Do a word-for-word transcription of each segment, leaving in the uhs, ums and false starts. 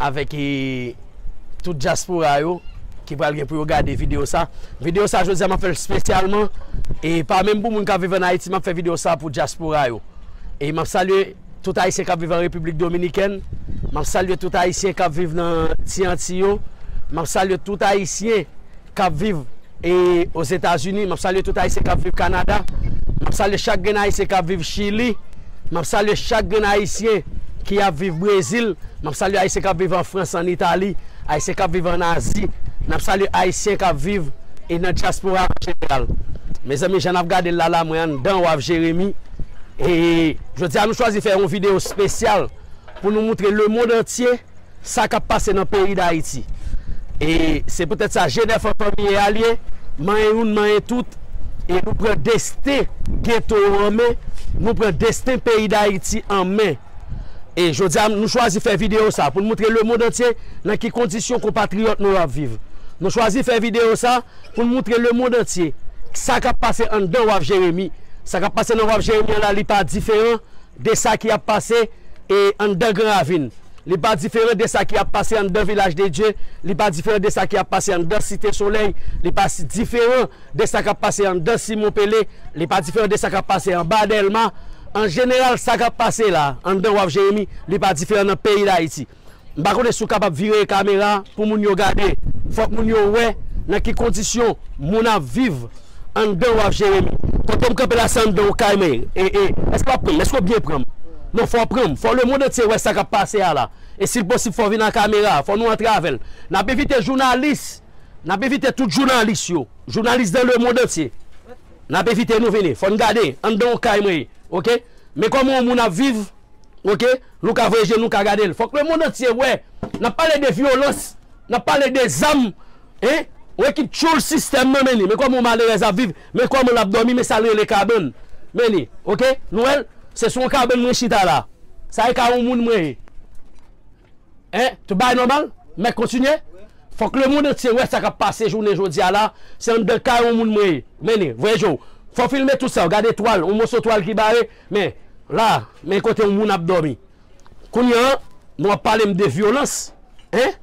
avèk, e, tout dyaspora yo ki pral gen pou yo gade videyo sa. Videyo sa, jodi a, m ap fè l espesyalman, e pa menm pou moun k ap viv ann Ayiti, m ap fè videyo sa pou dyaspora yo. E m ap salye tout Ayisyen k ap viv an Repiblik Dominikèn. M ap salye tout Ayisyen k ap viv nan Ti Anti yo. M ap salye tout Ayisyen k ap viv, e, Ozetazini. M ap salye tout Ayisyen k ap viv Kanada. M ap salye chak grenn Ayisyen k ap viv Chili. M ap salye chak grenn Ayisyen ki ap viv Brezil. M ap salye Ayisyen k ap viv an Frans, an Itali, Ayisyen k ap viv an Azi. N ap salye Ayisyen k ap viv, e, nan dyaspora an jeneral. Mezanmi, jan n ap gade l la, la, mwen anndan Waf Jeremi. E jodi a, nou chwazi fè yon videyo espesyal pou nou moutre lemonn antye sa k ap pase nan peyi Dayiti. E se poutèt sa, G nèf an fanmi e alye, manyen youn, manyen tout, e nou pran desten geto yo an men, nou pran desten peyi Dayiti an men. E jodi a, nou chwazi fè videyo sa pou n moutre lemonn antye nan ki kondisyon konpatriyòt nou yo ap viv. Nou chwazi fè videyo sa pou n moutre lemonn antye sa k ap pase anndan Waf Jeremi. Sa k ap pase nan Waf Jeremi an la, li pa diferan de sa ki ap pase, e, anndan Gran Ravin. Li pa diferan de sa ki ap pase anndan Vilaj de Dye. Li pa diferan de sa ki ap pase anndan Site Solèy. Li pa si diferan de sa k ap pase anndan Simon Pele. Li pa diferan de sa k ap pase anba Dèlma. An jeneral, sa k ap pase la, anndan Waf Jeremi, li pa diferan nan peyi Dayiti. M pa konnen si w kapab vire kamera pou moun yo gade. Fòk moun yo wè nan ki kondisyon moun ap viv anndan Waf Jeremi. Kote m kanpe la, se anndan yon kay mwen ye. E, e, èske w ap pran m? Èske w byen pran m? Non, fò w pran m. Fò lemonn antye wè sa k ap pase a la. E si l posib, fò w vin ak kamera a. Fò nou antre avè l. N ap envite jounalis. N ap envite tout jounalis yo. Jounalis dans le monde entier. N ap envite nou vini. Fò n gade anndan yon kay mwen ye. Oke? Men kòman yon moun ap viv. Oke? Nou ka voye je nou ka gade l. Fòk lemonn antye wè. N ap pale de vyolans. N ap pale de zam. Hein? Yon ekip tchoul sistèm nan, men li. Men kòman yon malerèz ap viv. Men kòman l ap dòmi. Men sa l rele kabann. Men li. Oke? Nou wè l? Se sou yon kabann mwen chita la. Sa e ka yon moun mwen ye. Hein? Tout bagay nòmal? Mèt kontinye? Fòk lemonn antye wè sa k ap pase jounen jodi a la. Se anndan kay yon moun mwen ye. Men li. Voye je w. Fò w filme tout sa. Gade twal. Yon moso twal ki bare. Men, la, men kote yon moun ap dòmi. Kounye a, nou ap pale m de vyolans. Hein?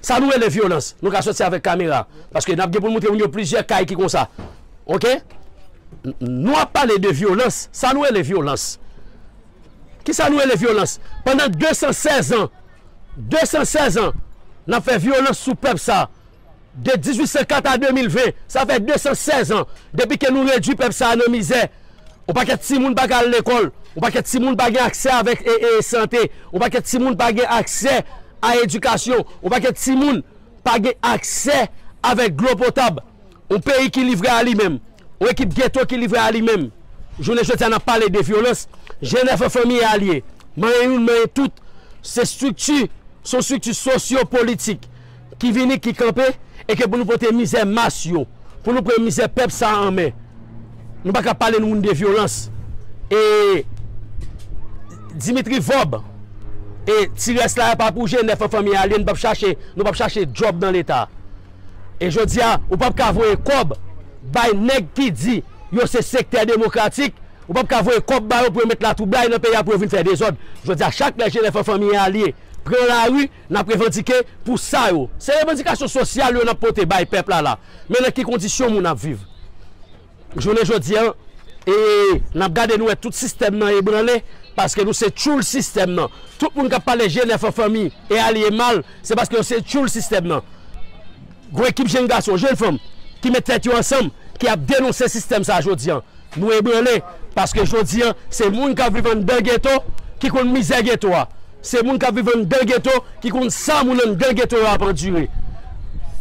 Sa nou rele vyolans. Nou ka soti avèk kamera. Paske n ap gen pou n moutre moun yo plizyè kay ki konsa. Oke? N-, nou ap pale de vyolans. Sa nou rele vyolans? Kisa nou rele vyolans? Pandan de san sèz an, de san sèz an, n ap fè vyolans sou pèp sa. De dizuit san kat a de mil ven, sa fè de san sèz an depi ke nou redui pèp sa a nan mizè. Yon pakèt timoun pa ka al lekòl, yon pakèt timoun pa gen aksè avèk, e, e, sante, yon pakèt timoun pa gen aksè a edikasyon, yon pakèt timoun pa gen aksè avèk dlo potab. Yon peyi ki livre a li menm, yon ekip geto ki livre a li menm. Jounen jodi a, n ap pale de vyolans. G nèf an fanmi e alye, manyen youn, manyen tout, se estrikti, se yon estrikti sosyo-politik ki vini, ki kanpe, e ke pou nou pote mizè mas yo, pou nou pran mizè pèp sa a an men. Nou pa ka pale nou moun de vyolans. E Dimitri Vorbe, e ti rès la a pa pou G nèf an fanmi e alye, nou p ap chache, nou p ap chache djòb nan Leta. E jodi a, ou p ap ka voye kòb bay nèg ki di yo se sektè demokratik, ou p ap ka voye kòb ba yo pou yo met latwoublay nan peyi a, pou yo vin fè dezòd. Jodi a, chak lè G nèf an fanmi e alye pran lari, n ap revandike pou sa yo. Se revandikasyon sosyal yo n ap pote bay pèp la la. Men nan ki kondisyon moun ap viv. Jounen jodi a, e, n ap gade, nou wè tout sistèm nan ebranle, paske nou se tchoul sistèm nan. Tout moun k ap pale G nèf an fanmi e alye mal, se paske yo se tchoul sistèm nan. Gon ekip jenn gason, jenn fanm, ki met tèt yo ansanm, ki ap denonse sistèm sa a jodi a. Nou ebranle, paske jodi a, se moun k ap viv anndan geto ki konn mizè geto a. Se moun k ap viv anndan geto ki konn sa moun anndan geto yo ap andire.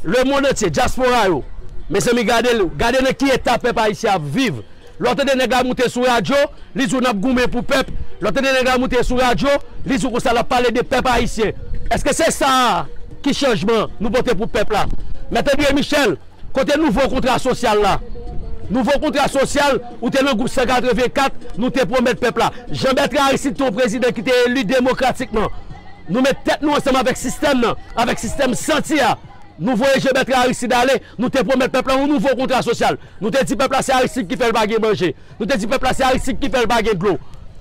Lemonn antye, dyaspora yo, mezanmi, gade l, gade nan ki eta pèp ayisyen ap viv. Lè w tande nèg la moute sou radyo, li di w n ap goumen pou pèp. Lè w tande nèg la moute sou radyo, li di w konsa l ap pale de pèp ayisyen. Èske se sa a ki chanjman nou pote pou pèp la? Mèt André Michel, kote nouvo kontra sosyal la? Nouvo kontra sosyal, ou te nan gwoup san katrevenkat, nou te pwomèt pèp la. Jean Bertrand Aristide te yon prezidan ki te eli demokratikman. Nou met tèt nou ansanm avèk sistèm nan, avèk sistèm santi a. Nou voye Jean Bertrand Aristide ale, nou te pwomèt pèp la yon nouvo kontra sosyal. Nou te di pèp la se Aristide ki fè l pa gen manje. Nou te di pèp la se Aristide ki fè l pa gen dlo.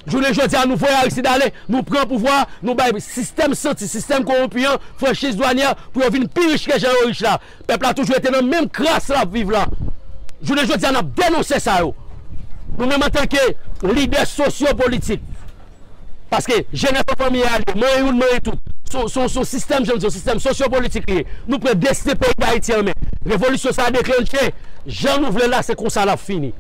Jounen jodi a, nou voye Aristide ale, nou pran pouvwa, nou bay sistèm santi, sistèm kowonpi an, franchiz dwanyè, pou yo vin pi rich ke jan yo rich la. Pèp la toujou rete nan menm kras l ap viv la. Jounen jodi a, n ap denonse sa yo. Nou menm antanke lidè sosyopolitik, paske G N F an fanmi a li, manyen youn, manyen tout. Se yon, se yon, se yon sistèm, jan m di, yon sistèm sosyopolitik li ye. Nou pran destin peyi Dayiti an men. Revolisyon sa a deklanche, jan nou vle l la, se konsa l ap fini.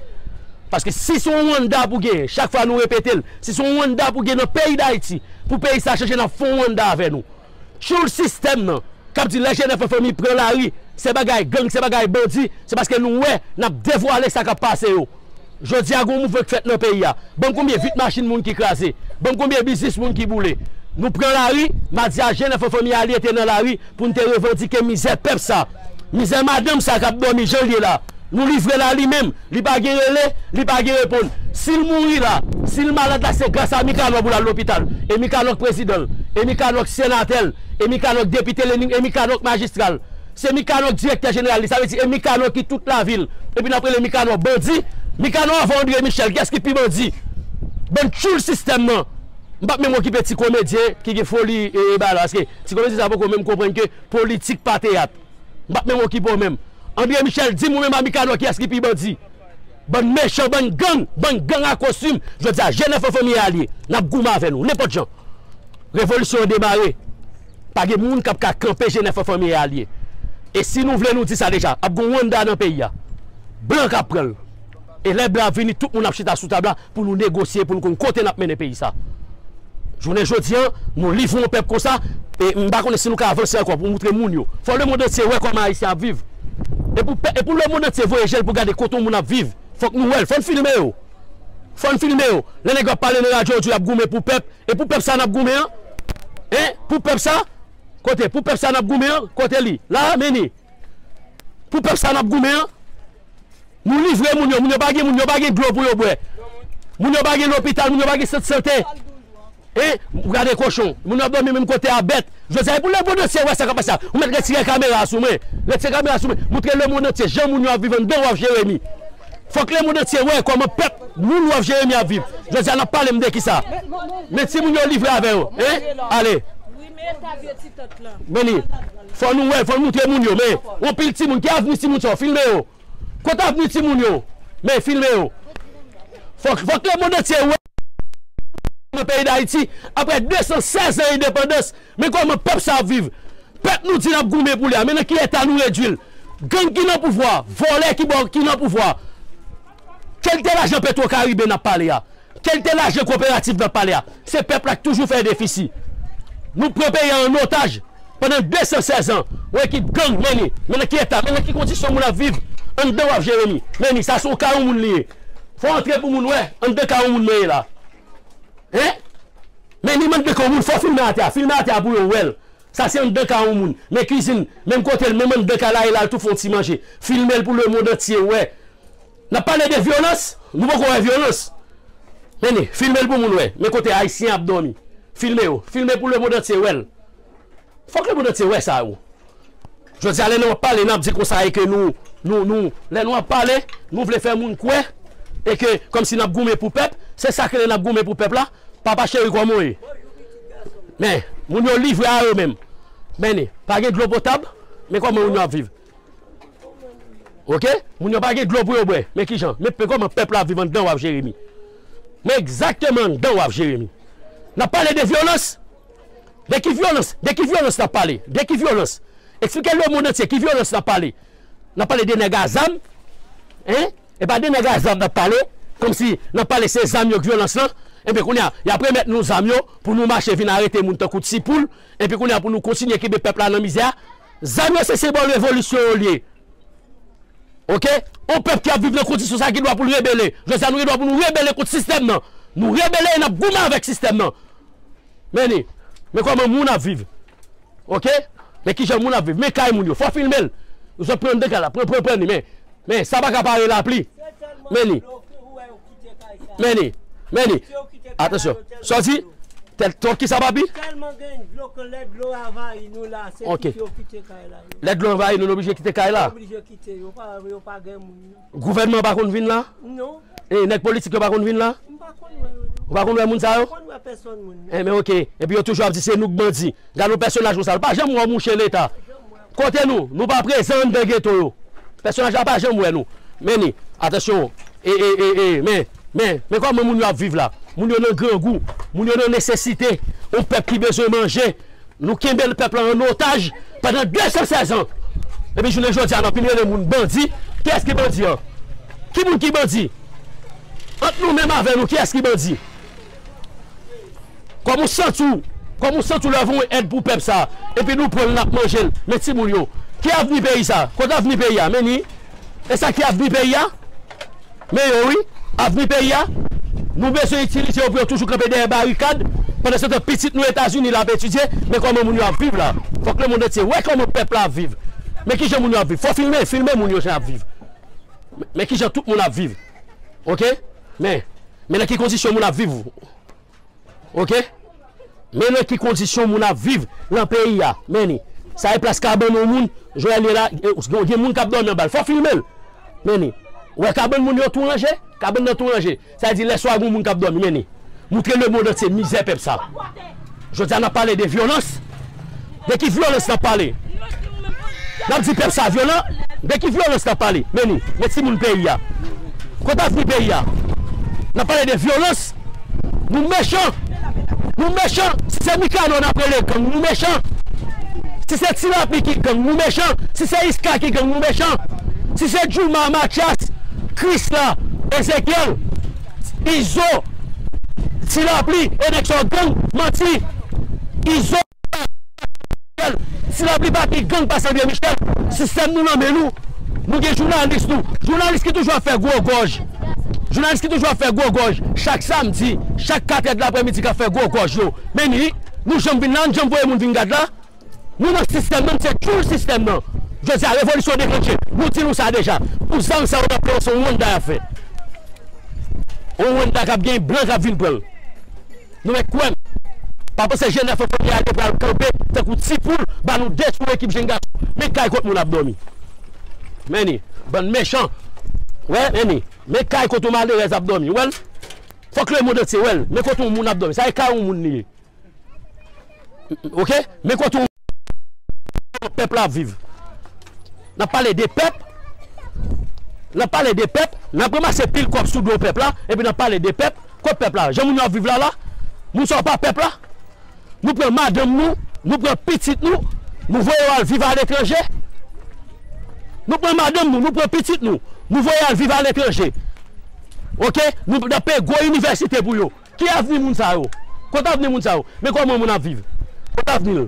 Paske si se yon Rwanda pou genyen, chak fwa nou repete l, si se yon Rwanda pou genyen nan peyi Dayiti, pou peyi sa chanje, n ap fè yon Rwanda avè nou. Tchoul sistèm nan, k ap di lè G N F an fanmi pran lari, se bagay gang, se bagay bandi, se paske nou wè, n ap devwale sa k ap pase yo. Jodi a, gen yon mouvman k fèt nan peyi a. Ban m konbyen vit machin moun ki kraze. Ban m konbyen biznis moun ki boule. Nou pran lari, m a di a G N F an fanmi alye te nan lari pou n te revandike mizè pèp sa. Mizè madanm sa k ap dòmi jan l ye la. Nou livre l a li menm. Li pa gen rele, li pa gen reponn. Si l mouri la, si l malad la, se gras a Mikanò pou l al lopital. E Mikanò k prezidan l. E Mikanò k senatè l. E Mikanò k depite l. E Mikanò k majistra l. Se Mikanò k direktè jeneral li, sa vle di e Mikanò ki tout lavil. Epi n ap rele Mikanò bandi. Mikanò avè André Michel, kiyès ki pi bandi? Bann tchoul sistèm nan. M p ap menm okipe ti komedyen ki gen foli e, e bagay la, paske ti komedyen sa poko menm konprann ke politik pa teyat. M p ap menm okipe w menm. André Michel, di m ou menm a Mikanò kiyès ki pi bandi? Bann mechan, bann gang, bann gang a kostim. Jodi a, G N F an fanmi alye. N ap goumen avè nou, nenpòt jan. Revolisyon an demare. Pa gen moun k ap ka kanpe G N F an fanmi alye. E si nou vle nou di sa deja, ap gen yon Rwanda nan peyi a. Blan k ap pran l. E lè blan ap vini, tout moun ap chita sou tab la pou nou negosye, pou nou konn kote n ap mennen peyi sa. Jounen jodi a, nou livre yon pèp konsa, e m pa konnen si nou ka avanse ankò pou moutre moun yo. Fò lemonn antye wè kòman Ayisyen ap viv. E pou, e pou lemonn antye voye je l pou gade kote yon moun ap viv, fòk nou wè l, fò n filme yo. Fò n filme yo. Lè nèg yo ap pale nan radyo, yo di y ap goumen pou pèp. E pou pèp sa n ap goumen an? Hein? Pou pèp sa? Kote? Pou pèp sa n ap goumen an? Kote li? La, men li. Pou pèp sa n ap goumen an? Nou livre moun yo. Moun yo pa gen, moun yo pa gen dlo pou yo bwè. Moun yo pa gen lopital, moun yo pa gen sant sante. Hein? Ou gade kochon. Moun yo ap dòmi menm kote a bèt. Jodi a, e pou lemonn antye wè sa k ap pase a. Ou mèt retire kamera a sou mwen. Retire kamera a sou mwen. Moutre lemonn antye jan moun yo ap viv anndan Waf Jeremi. Fòk lemonn antye wè kòman pèp moun Waf Jeremi ap viv. Jodi a, n ap pale m de kisa? Men timoun yo livre avè yo. Hein? Ale. Men li. Fò nou wè, fò nou moutre moun yo. Men, yon pil timoun. Ki avni timoun sa yo? Filme yo. Kote avni timoun yo? Men, filme yo. Fòk, fòk lemonn antye wè nan peyi Dayiti, apre de san sèz an endepandans, men kòman pèp sa ap viv. Pèp nou di n ap goumen pou li a, men nan ki eta nou redui l? Gang ki nan pouvwa, vòlè ki bò, ki nan pouvwa. Kèlte lajan Petro Caribe n ap pale a? Kèlte lajan koperativ n ap pale a? Se pèp la k toujou fè defisi. Nou pran peyi a an otaj pandan de san sèz an. Yon ekip gang, men li, men nan ki eta, men nan ki kondisyon moun ap viv anndan Waf Jeremi. Men li, sa se yon kay yon moun li ye. Fò antre pou moun wè anndan kay yon moun mwen ye la. Hein? Men li, m anndan kay yon moun, fò filme atè a, filme atè a pou yo wè l. Sa se anndan kay yon moun. Men kizin, menm kote l, menm anndan kay la, e la, l tou fè yon ti manje. Filme l pou lemonn antye wè. N ap pale de vyolans, nou poko wè vyolans. Men li, filme l pou moun wè. Men kote Ayisyen ap dòmi. Filme yo. Filme pou lemonn antye wè l. Fòk lemonn antye wè sa yo. Jodi a, lè nou ap pale, n ap di konsa e ke nou, nou, nou, lè nou ap pale, nou vle fè moun kwè e ke kòmsi n ap goumen pou pèp, se sa k rele n ap goumen pou pèp la. Papa cheri, kòman w ye? Men, moun yo livre a yo menm. Men li, pa gen dlo potab, men kòman moun yo ap viv? Oke? Moun yo pa gen dlo pou yo bwè. Men kijan? Men pe kòman pèp la ap viv anndan Waf Jeremi. Men egzakteman anndan Waf Jeremi. N ap pale de vyolans. De ki vyolans? De ki vyolans n ap pale? De ki vyolans? Eksplike lemonn antye ki vyolans n ap pale. N ap pale de nèg a zam. Hein? E pa de nèg a zam n ap pale. Kòmsi n ap pale se zam yo k vyolans lan. Enben kounye a, y ap remèt nou zam yo pou nou mache vin arete moun tankou ti poul. Enpi kounye a pou nou kontinye kenbe pèp la nan mizè a. Zam yo se senbòl revolisyon yo l ye. Oke? Yon pèp ki ap viv nan kondisyon sa gen dwa pou l rebele. Jodi a, nou gen dwa pou nou rebele kont sistèm nan. Nou rebele e n ap goumen avèk sistèm nan. Men li. Men kòman moun ap viv. Oke? Men kijan moun ap viv. Men kay moun yo. Fò filme l. Zòt pran anndan kay la. Pran, pran, pran li. Men, men, sa pa ka pare lapli. Men li. Men li. Men li. Atansyon. Sòti. Tèl, tòl kisa, papi? Tèlman gen dlo ke lè dlo anvayi nou la, se kite yo kite kay la. Lè dlo anvayi nou, nou oblije kite kay la. Oblije kite, yo pa, yo pa gen moun. Gouvènman pa konn vin la? Non. E nèg politik yo pa konn vin la? M pa konn wè yo, non. Ou pa konn wè moun sa yo? Enben, oke. Epi yo toujou ap di se nou k bandi. Gade yon pèsonaj konsa, l pa janm wè mouche Leta. Kote nou? Nou pa prezan anndan geto yo. Pèsonaj la pa janm wè nou. Men ni, atansyon. E, e, e, e, men, men, men kòman moun yo ap viv la? Moun yo nan grangou. Moun yo nan nesesite. Yon pèp ki bezwen manje. Nou kenbe pèp la an otaj pandan de san sèz an. Epi jounen jodi a, n ap vin rele moun bandi. Kiyès ki bandi an? Ki moun ki bandi? Ant nou menm avè nou, kiyès ki bandi? Kòman w santi w? Kòman w santi w lè w voye èd pou pèp sa a? Epi nou pran l, n ap manje l. Men timoun yo. Ki avni peyi sa a? Kote avni peyi a? Men ni. E sa ki avni peyi a? Men yo wi, avni peyi a, nou bezwen itilize yo pou yo toujou kanpe dèyè barikad, pandan se tan pitit nou Etazini l ap etidye, men kòman moun yo ap viv la. Fòk lemonn antye wè kòman pèp la ap viv. Men kijan moun yo ap viv. Fò filme, filme moun yo jan y ap viv. Men, men kijan tout moun ap viv. Oke? Men, men nan ki kondisyon moun ap viv. Oke? Men nan ki kondisyon moun ap viv nan peyi a. Men ni. Sa e plas kabann yon moun, Joel ye la, e, gen, gen moun k ap dòmi anba l. Fò filme l. Men ni. Ou wè kabann moun yo tou ranje? Kabann nan tou ranje. Sa vle di lè swa gen moun k ap dòmi. Men ni. Moutre lemonn antye mizè pèp sa. Jodi a n ap pale de vyolans. De ki vyolans n ap pale? N ap di pèp sa vyolan. De ki vyolans n ap pale? Men ni, men timoun peyi a. Kote avni peyi a? N ap pale de vyolans. Nou mechan. Nou mechan. Si se Mikanò n ap rele gang, nou mechan. Si se Ti Lapli ki gang, nou mechan. Si se Iska ki gang, nou mechan. Si se Jouma, Matyas, Krisla, Ezekyèl, Izo, Ti Lapli, e nèg sa yo gang, manti. Izo, Ti Lapli pa pi gang pase André Michel. Sistèm nou nan men nou. Nou gen jounalis nou. Jounalis ki toujou ap fè gwo gòj. Jounalis ki toujou ap fè gwo gòj. Chak samdi, chak katrè de laprèmidi k ap fè gwo gòj yo. Men ni, nou janm vin la, nou janm voye moun vin gad la. Nou nan sistèm nan, se tchoul sistèm nan. Jodi a, revolisyon deklanche. Nou di nou sa deja. Pou zam sa yo n ap pran, se yon Rwanda y ap fè. Yon Rwanda k ap gen blan k ap vin pran l. Nou mèt kwè m. Pa panse G nèf an fanmi a te pral kanpe tankou ti poul, ba nou detwi ekip jenn gason. Men kay kot moun ap dòmi. Men ni, bann mechan. Wè, men ni. Men kay kot yon malerèz ap dòmi. Wè l? Fòk lemonn antye wè l. Men kot yon moun ap dòmi. Sa e kay yon moun li ye. Oke? Men kote w pèp la ap viv. N ap pale de pèp. N ap pale de pèp. N ap ranmase pil kòb sou do pèp la. Epi n ap pale de pèp. Kot pèp la? Jan moun yo ap viv la la? Moun sa yo pa pèp la? Nou pran madanm nou. Nou pran pitit nou. Nou voye yo al viv aletranje. Nou pran madanm nou. Nou pran pitit nou. Nou voye al viv aletranje. Oke? Nou, n ap peye gwo inivèsite pou yo. Ki avni moun sa yo? Kote avni moun sa yo? Men kòman moun ap viv? Kote avni l?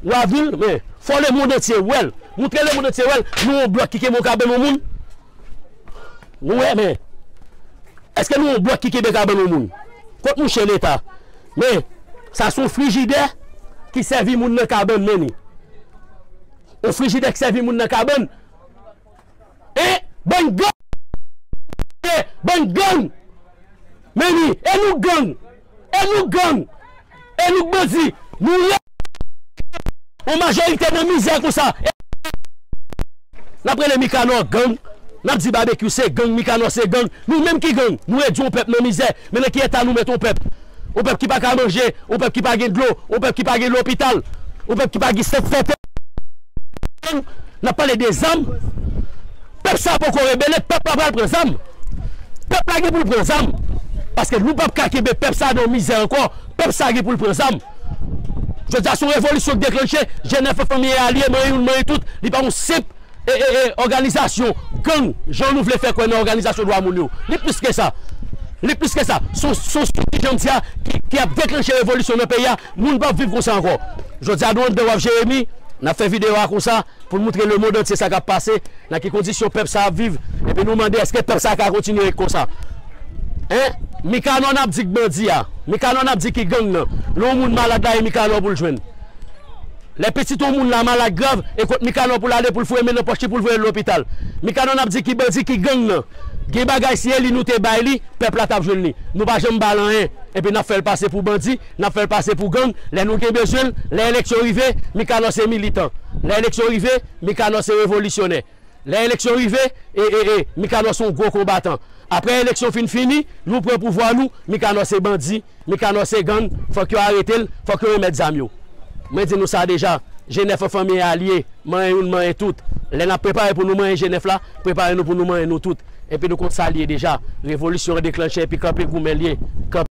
Ou avni l? Men, fò lemonn antye wè l. Moutre lemonn antye wè l. Nou yon blòk ki kenbe yon kabann yon moun? Nou wè, men. Èske nou yon blòk ki kenbe kabann yon moun? Kot mouche Leta? Men, sa se yon frijidè ki sèvi moun nan kabann, men ni. Yon frijidè ki sèvi moun nan kabann. E bann gang! E bann gang! Men ni, e nou gang! E nou gang! E nou bandi! Nou ye yon majorite nan mizè konsa! E n ap rele Mikanò gang! N ap di Babekyou se gang, Mikanò se gang! Nou menm ki gang? Nou ede yon pèp nan mizè! Men nan ki eta nou met yon pèp? Yon pèp ki pa ka manje, yon pèp ki pa gen dlo, yon pèp ki pa gen lopital, yon pèp ki pa gen sant sante. N ap pale de zam. Pèp sa poko rebele, pèp la pral pran zam. Pèp la gen pou l pran zam. Paske nou p ap ka kenbe pèp sa nan mizè ankò. Pèp sa gen pou l pran zam. Jodi a, se yon revolisyon k deklanche. G nèf an fanmi e alye, manyen youn, manyen tout. Li pa yon senp e, e, e, òganizasyon gang, jan nou vle fè kwè nan òganizasyon dwa moun yo. Li plis ke sa. Li plis ke sa. Se yon, se yon strik, jan m di a, ki, ki ap deklanche revolisyon nan peyi a. Moun p ap viv konsa ankò. Jodi a, nou anndan Waf Jeremi, n ap fè videyo a konsa, pou n moutre lemonn antye sa k ap pase, nan ki kondisyon pèp sa ap viv, epi nou mande èske pèp sa ka kontinye ret konsa. Hein? Mikanò n ap di k bandi a. Mikanò n ap di ki gang nan. Lè yon moun malad la, e Mikanò pou l jwenn. Lè pitit yon moun la malad grav, e kot Mikanò pou l ale pou l foure men nan pòch li pou l voye l lopital. Mikanò n ap di ki bandi ki gang nan. Gen bagay si e li nou te bay li, pèp la t ap jwenn li. Nou pa janm ba l anyen. Epi n ap fè l pase pou bandi, n ap fè l pase pou gang. Lè nou gen bezwen l, lè eleksyon rive, Mikanò se militan. Lè eleksyon rive, Mikanò se revolisyonè. Lè eleksyon rive, e, e, e, Mikanò se yon gwo konbatan. Apre eleksyon fin fini, nou pran pouvwa nou, Mikanò se bandi, Mikanò se gang, fòk yo arete l, fòk yo remèt zam yo. Mwen di nou sa deja, G nèf an fanmi alye, manyen youn, manyen tout. Lè n ap prepare pou nou manyen G nèf la, prepare nou pou nou manyen nou tout. Epi nou konn sa l ye deja. Revolisyon an deklanche epi kanpe goumen l ye. Kanpe